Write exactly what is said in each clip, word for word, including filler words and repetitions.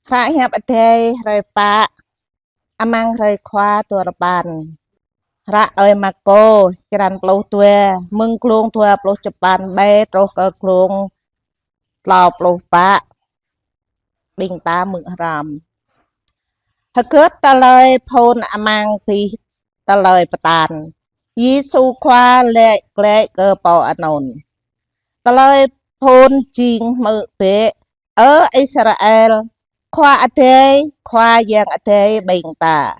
Hră hiăp Adai hrơi pă, amăng hrơi Khua tal duapăn. Hră ơi Markô, črăn pluh dua, mơ̆ng glông dua pluh čơpăn ƀơi truh kơ glông klâo pluh pă. Ƀing ta hmư̆ hrŏm. Hơgĕt tơlơi phŭn amăng abih tơlơi pơtăn, Yêsu Khua laĭ glaĭ kơ pô anŭn: Tơlơi phŭn jing hmư̆ bĕ, ơ Israel, Khua Adai, Khua Yang Adai ƀing ta,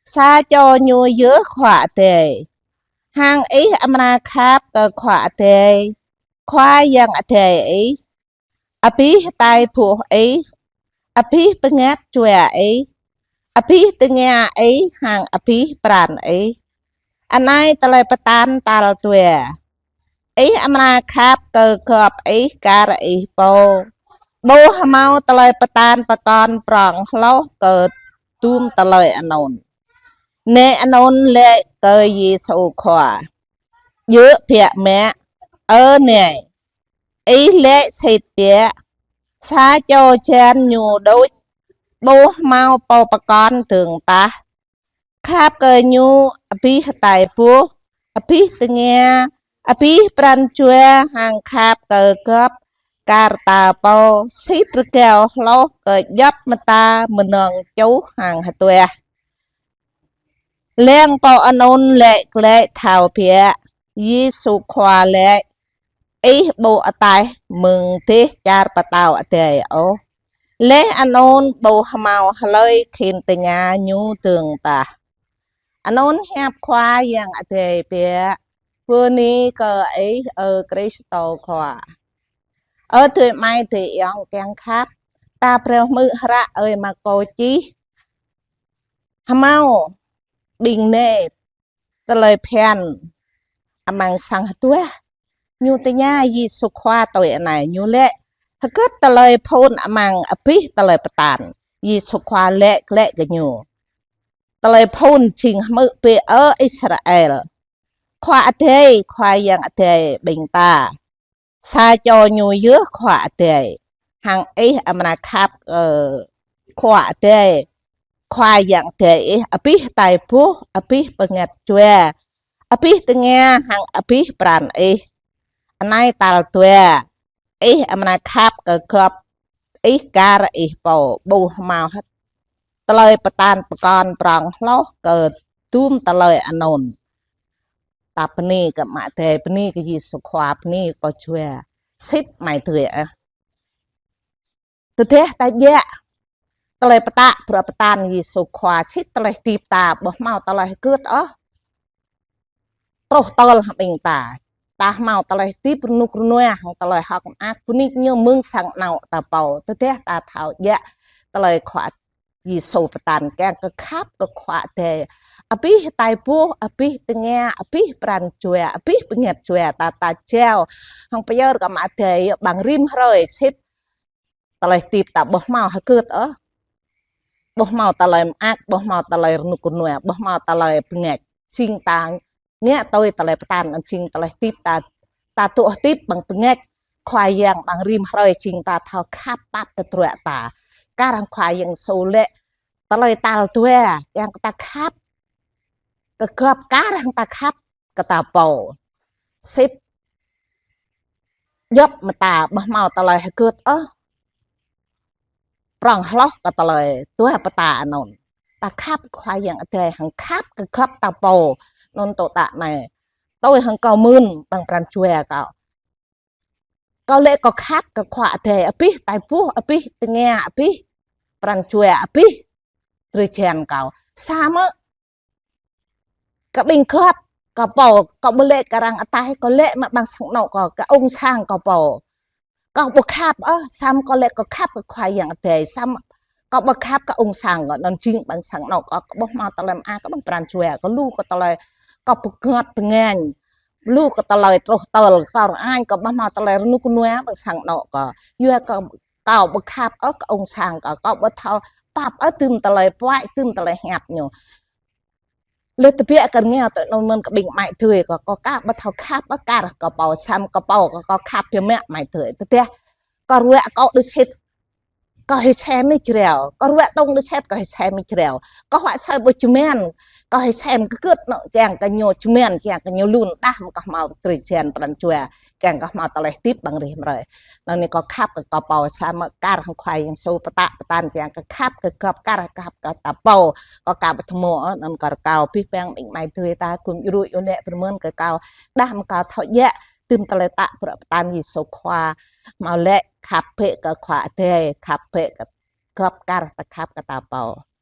sa čô Ñu yơh Khua Adai. Hăng ih amra khăp kơ Khua Adai, Khua Yang Adai ih, abih hơtai boh ih, abih bơngăt jua ih, abih tơngia ih hăng abih pran ih. Anai tơlơi pơtăn tal dua: Ih amra khăp kơ gŏp ih kar ih pô. Ƀu hơmâo tơlơi pơtăn pơkŏn prŏng hloh kơ dŭm tơlơi anŭn. Nai anŭn laĭ kơ Yêsu Khua: Djơ̆ biă mă, ơ nai, ih laĭ sĭt biă. Sa čô jăn ñu đôč, ƀu hơmâo pô pơkŏn dơ̆ng tah. Khăp kơ ñu abih hơtai boh, abih tơngia, abih pran jua hăng khăp kơ gŏp kar ta pô sĭt rơgao hloh kơ djŏp mơta mơnơ̆ng čuh hăng hơtuah. Lăng pô anŭn laĭ glaĭ thâo biă, Yêsu Khua laĭ: Ih ƀu ataih mơ̆ng dêh čar pơtao adai ôh. Laih anŭn ƀu hơmâo hlơi khĭn tơña ñu dơ̆ng tah. Anŭn hiăp Khua Yang Adai biă. Bơni kơ Ih, ơ Krist Khua. Ơ adơi amai adơi ayŏng kiăng khăp, ta phrâo hmư̆ hră ơi Markô čih. Hơmâo ƀing nai tơlơi phiăn amăng sang hơtuah. Ñu tơña Yêsu Khua tui anai, ñu laĭ: Hơgĕt tơlơi phŭn amăng abih tơlơi pơtăn? Yêsu Khua laĭ glaĭ kơ ñu: Tơlơi phŭn jing hmư̆ bĕ, ơ Israel, Khua Adai, Khua Yang Adai ƀing ta, sa čô Ñu yơh Khua Adai. Hăng ih amra khăp kơ Khua Adai, Khua Yang Adai ih abih hơtai boh, abih bơngăt jua, abih tơngia hăng abih pran ih. Anai tal dua: Ih amra khăp kơ gŏp ih kar ih pô. Ƀu hơmâo hơget tơlơi pơtăn pơkŏn prŏng hloh kơ dŭm tơlơi anŭn. Ta bơni kơ Ama Adai, bơni kơ Yêsu Khua, bơni kơ Pô Jua. Sĭt amai adơi ah. Tơdah ta djă̱ tơlơi pơtă bruă pơtăn Yêsu Khua, sĭt tơlơi hơdip ta ƀu hơmâo tơlơi hơgĕt ôh truh tơl hăng ƀing ta. Ta hơmâo tơlơi hơdip rơnŭk rơnua hăng tơlơi hơ̆k mơak bơni kơ Ñu mơ̆ng sang anŏ ta pô. Tơdah ta thâo djă̱ tơlơi Khua Yêsu pơtăn kiăng kơ khăp kơ Khua Adai abih hơtai boh, abih tơngia, abih pran jua, abih bơngăt jua ta, ta jao hăng pơyơr kơ Ama Adai ƀăng rĭm hrơi, sĭt tơlơi hơdip ta ƀu hơmâo hơgĕt ôh. Ƀu hơmâo tơlơi mơak, ƀu hơmâo tơlơi rơnŭk rơnua, ƀu hơmâo tơlơi bơngăt. Jing ta ngă tui tơlơi pơtăn, jing tơlơi hơdip ta, ta dŏ hơdip ƀăng bơngăt Khua Yang ƀăng rĭm hrơi, jing ta thâo khăp pap tơdruă ta. Kar hăng Khua Yang Yêsu laĭ tơlơi tal dua, kiăng kơ ta khăp kơ gŏp kar hăng ta khăp kơ ta pô. Sĭt djŏp mơta ƀu hơmâo tơlơi hơgĕt ôh prŏng hloh kơ tơlơi dua pơtă anŭn. Ta khăp Khua Yang Adai hăng khăp kơ gŏp ta pô. Anŭn tơ̆ ta anai. Tui hăng kâo mơ̆n ƀăng pran jua kâo. Kâo laĭ kâo khăp kơ Khua Adai abih hơtai boh, abih tơngia, abih pran jua, abih drơi jăn kâo. Samơ̆ kơ ƀing gŏp kâo pô, kâo ƀu laĭ kơ arăng ataih, kâo laĭ mă ƀăng sang anŏ kâo, kơ ung sang kâo pô. Kâo ƀu khăp ôh, samơ̆ kâo laĭ kâo khăp kơ Khua Yang Adai, samơ̆ kâo ƀu khăp kơ ung sang kâo, anŭn jing ƀăng sang anŏ kâo, kâo ƀu hơmâo tơlơi mơak kơ ƀăng pran jua kâo, lu kơ tơlơi kâo bơngăt bơngañ, lu kơ tơlơi truh tơl kâo rơañ, kâo ƀu hơmâo tơlơi rơnŭk rơnua ƀăng sang anŏ kâo. Yua kơ kâo ƀu khăp ôh kơ ung sang kâo, kâo ƀu thâo pap ôh dŭm tơlơi puaĭ, dŭm tơlơi hiăp ñu. Laih tơbiă kơ rơngiao tui anŭn mơ̆n kơ ƀing amai adơi kâo, kâo ka ƀu thâo khăp ôh kar kâo pô, samơ̆ kâo pô kâo, kâo khăp biă mă amai adơi. Tơdah kâo ruă kâo đôč sĭt Kâo hĭ sem mĭ jrao, kâo ruă tông đơ set, kâo hĭ sem mĭ jrao. Kâo huă asơi ƀu jơmen, kâo hĭ sem kơkơ̆t nŏ kiăng kơ ñu jơmen, kiăng kơ ñu lun đah mơ̆ kâo hmâo drơi jen pran jua, kiăng kơ hmâo tơlơi hơdip ƀăng rĭh mơrơi. Anŭn anai kâo khăp kơ kâo pô, samơ̆ kar hăng Khua Yang Yêsu pơtă pơtăn kiăng kơ khăp kơ gŏp kar, khăp kơ ta pô, kâo ka ƀu thâo, anŭn kâo rơkâo abih bang ƀing amai adơi ta gum djru djru nĕ pơmơ̆n kơ kâo, đah mơ̆ kâo thâo djă, tơm tơlơi tă bruă pơtăn Yêsu Khua, hmâo lĕ khăp bĕ kơ Khua Adai, khăp bĕ kơ gŏp kar, ta khăp kơ ta pô.